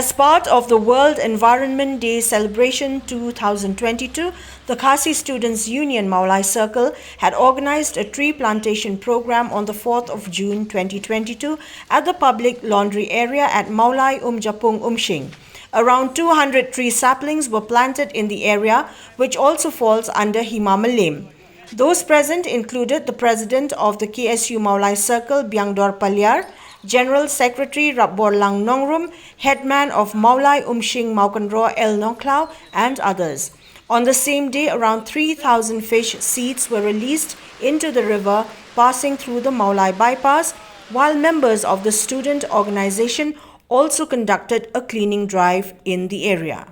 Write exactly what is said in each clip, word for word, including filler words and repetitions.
As part of the World Environment Day celebration two thousand twenty-two, the Khasi Students Union Mawlai Circle had organized a tree plantation program on the fourth of June twenty twenty-two at the public laundry area at Mawlai Umjapung Umshing. Around two hundred tree saplings were planted in the area, which also falls under Hima Mylliem. Those present included the president of the K S U Mawlai Circle, Biangdor Paliar, General Secretary Rapborlang Nongrum, headman of Mawlai Umshing Mawkynroh L Nongkhlaw, and others. On the same day, around three thousand fish seeds were released into the river, passing through the Mawlai bypass, while members of the student organization also conducted a cleaning drive in the area.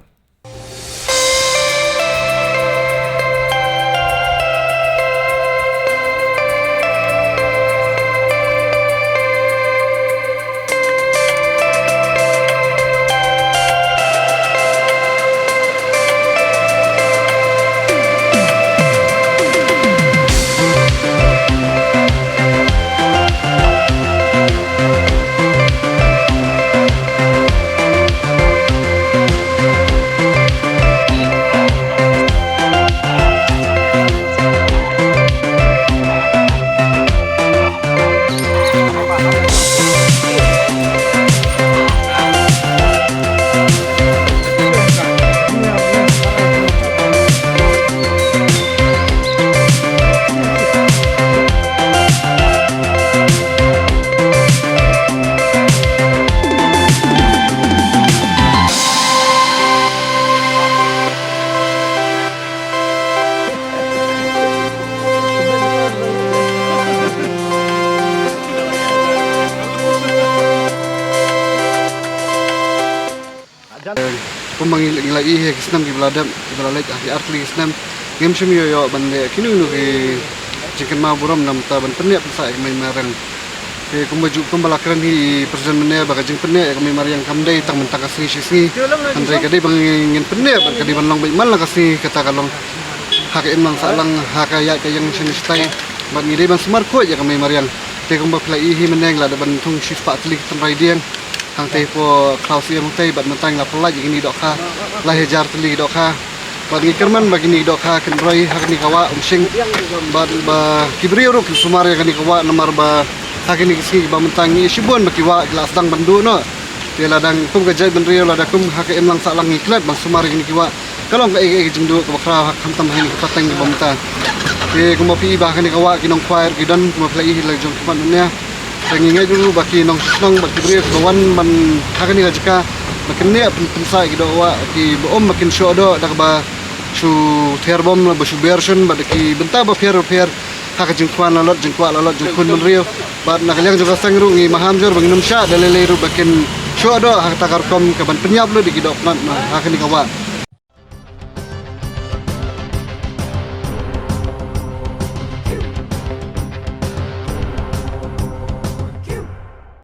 Kumba ngi ngi la ïohi ha ki snem kiba la dep, kiba la leit, ha ki artylli ki snem, ngim shym ïoh ïoh ban leh kino kino ki jingkynmaw burom namar ban pynneh pynsah ïa ka mei mariang. Te kumba ju, kumba la kren hi i president mynne ba ka jingpynneh ïa ka mei mariang kam dei tang mynta ka sngi shi sngi. Hynrei ka dei ba ngin pynneh bad ka dei ban long beit man la ka sngi, kata ka long ha ka imlang sahlang, ha ka ïaid ka ïeng shane shatai. Bad ngi dei ban sumar khuid ïa ka mei mariang. Te kumba phi la ïohi mynne ngi la dep ban thung shispah tylli ki tynrai dieng. Hangtei hapoh Khlaw Siem hangtei bad mynta ngi la pyllait ïa kine ki dohkha, lai hajar tylli ki dohkha. Bad ngi kyrmen ba kine ki dohkha kin roi ha kane ka wah Umshing. Bad ba ki briew ruh kin sumar ïa kane ka wah namar ba ha kine ki sngi kiba mynta ngi shibun ba ki wah ki la sdang ban duh noh. Te lada kum ka jaitbynriew, lada kum ha ka imlang sahlang ngi klet ban sumar ïa kine ki wah, ka long kaei kaei ka jingduh kaba khraw ha, khamtam ha kine ki pateng kiba mynta. Te kumba phi i ba ha kane ka wah ki nongkhwai ruh ki don, kumba phi la i hi la jong ki khmat mynne. Te ngi ngeit ruh ba ki nongshong shnong bad ki briew kiba wan ban ha kane ka jaka ba kin neh pyn-, pynsah ïa ki doh wah kiba um ba kin shoh doh da kaba shu ther bom, ba shu ber shun bad da ki bynta bapher bapher, ha ka jingkwah lalot, jingkwah lalot jingkhun bynriew. Bad na ka liang jong ka seng ruh ngi maham jur ba ngin ym shah da lei lei ruh ba kin shoh doh ha kata ka rukom kaban pynïap lut ïa ki dohkha ha kane ka wah.